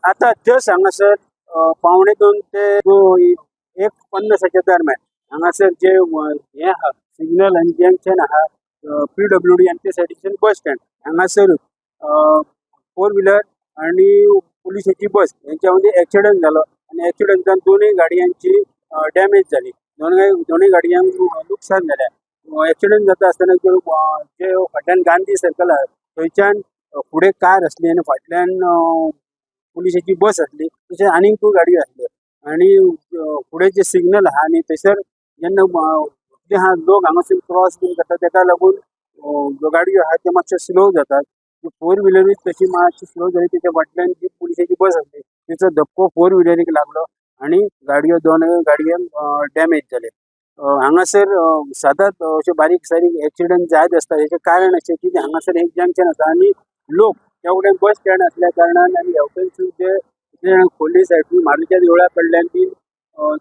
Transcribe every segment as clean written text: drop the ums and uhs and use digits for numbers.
आतां जस्ट हांगासर 1:45 ते 1:50च्या दरम्यान हांगासर जे हें आहा, सिग्नल आनी जंक्शन आहा, पीडब्ल्यूडी आनी ते सायडीच्यान बस स्टँड, हांगासर फोर व्हिलर आणि पुलिसाची बस यांच्या मध्ये एक्सिडंट जालो आनी एक्सिडंटान दोनूय गाडयांची डॅमेज जाली. दोनूय दोनूय गाडयांक लुकसाण जालें. एक्सिडंट जाता आसतना जे फाटल्यान गांधी सर्कल आहा, थंयच्यान फुडें कार आसली आनी फाटल्यान पुलिसाची बस आसली. तशें आनीक गाडयो आसल्यो आनी फुडें जे सिग्नल आहा आनी थंयसर जेन्ना जे आहा लोक हांगासर क्रॉस बीन करता, तेका लागून ज्यो गाडयो आहा त्यो मातश्यो स्लो जातात. फोर व्हिलरूय तशी मातशी स्लो जाली. तेच्या फाटल्यान जी पुलिसाची बस आसली, तेचो धपको फोर व्हिलरीक लागलो आनी गाडयो, दोनूय गाडयांक डॅमेज जाले. हांगासर सदांच अशे बारीक सारीक एक्सिडंट जायत आसता. हेचें कारण अशें की हांगासर एक जंक्शन आसा आनी लोक त्या वटेन बस स्टँड आसल्या कारणान आनी ह्या वटेनसून जे खोर्ली सायडीन मारुतीच्या देवळा कडल्यान बीन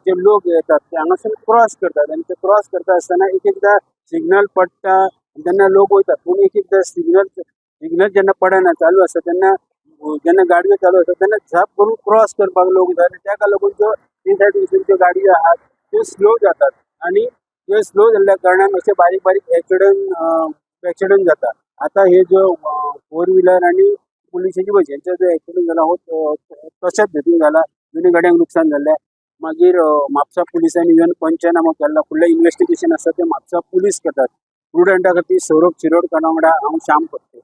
जे लोक येतात, ते हांगासर क्रॉस करतात आनी ते क्रॉस करता आसतना एक एकदां सिग्नल पडटा तेन्ना लोक वयतात, पूण एक एकदां सिग्नल सिग्नल जेन्ना पडना, चालू आसता तेन्ना, जेन्ना गाडयो चालू आसता तेन्ना झाप करून क्रॉस करपाक लोक जाय आनी ताका लागून त्यो ते सायडीन ज्यो गाडयो आहात त्यो स्लो जातात आनी त्यो स्लो जाल्ल्या कारणान अशे बारीक बारीक एक्सिडंट एक्सिडंट जाता. आतां हे ज्यो फोर व्हिलर आनी पुलिसाची बस हेंचो जो एक्सिडंट जाला, हो तशेंच हेतून जाला. दोनूय गाडयांक लुकसाण जाल्लें. मागीर म्हापसा पुलिसांनी येवन पंचनामो केल्लो. फुडलें इन्वेस्टिगेशन आसा तें म्हापसा पुलीस करतात. प्रुडंटा खातीर सौरभ शिरोडकर वांगडा हांव श्याम फडते.